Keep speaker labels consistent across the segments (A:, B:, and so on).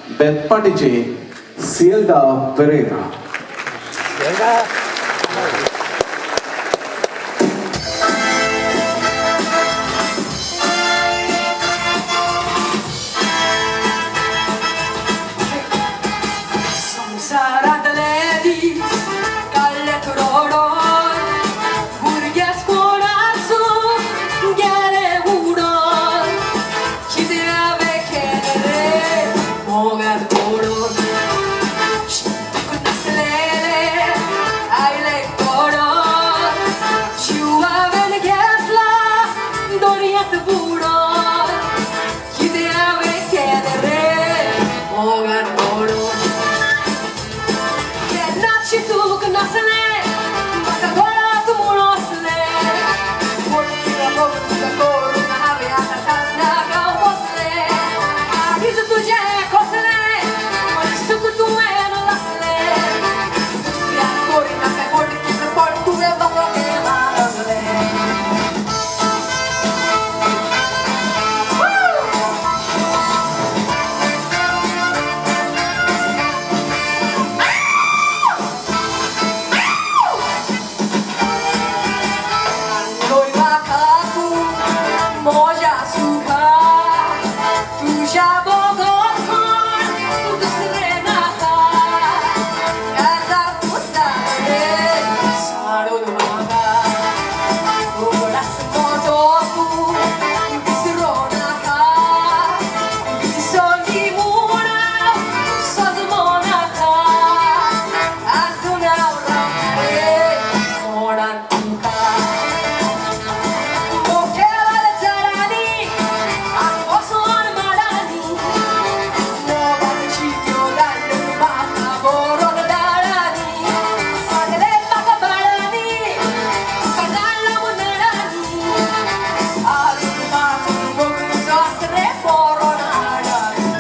A: बेतपाटीचे सियल्दा पेरेरा.
B: संवसारांतले दीस काडले रडोन, भुरगेपण आसूं गेलें उडोन. कितें हांवें केलें रे मोगान पडून? चिंतूंक नासलेलें आयलें घडोन. जीव हांवें घेतला दर्यांत बुडोन. कितें हांवें केलें रे मोगान पडून? केन्ना चिंतूंक नासलें म्हाका गळत म्हूण असलें. करून हांवें आतां सासणाक हांव बसलें. काळीज तुजें खोसलें, म्हजें सूख तुवें लासलें. दुसऱ्याक करिनाका फटींगपण तुवें म्हाका मारलें. लोय म्हाका तूं म्हज्या सुखा, तुज्या बगर कोण दुसरें नाका. काजार तूं जालें साडून म्हाका, उगडास म्हजो तूं विसरो नाका. विसरली म्हूण सजमो नाका. आजून हांव रावता रे मोडान तुका. मोखेवाल झाडांनी आनी माडांनी मोगाची त्यो धाडल्यो म्हाका बरोवन दारांनी. सांगलें म्हाका बाळांनी तुका धाडला म्हूण नळांनी. आजून म्हाजो मोग तुजो आसा रे बरोवन हाडांनी.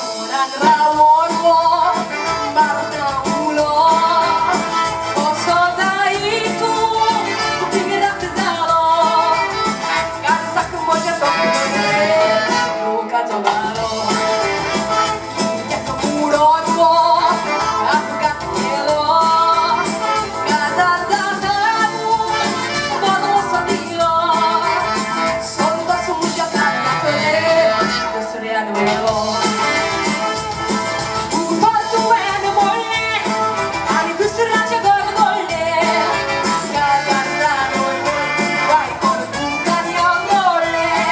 B: मोनान रावोन वो मारता उलो, कसो जाय तूं बिगरात जालो. काळजाक म्हज्या तकलेर लोकाचो घालो. कित्याक उडोन वो अपघात केलो? काजार जाता म्हूण भरवंसो दिलो. संतोश म्हज्या काळजाक रे दुसऱ्यान व्हेलो. उतर तुवें मोडलें आनी दुसऱ्याचें घर जोडलें. काजार जालोय आयकोन तुका हांव रडलें.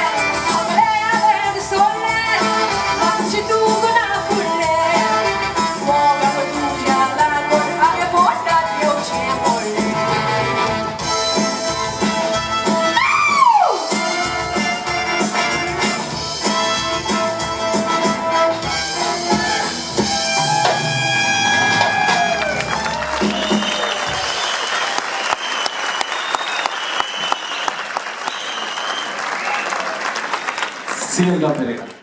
B: सगळें हांवें सोडलें, मात चिंतूंक ना फुडलें. मोगाक तुज्या लागून हांवें पोटांत येवचें पडलें.
A: सियल्दा पेरेरा.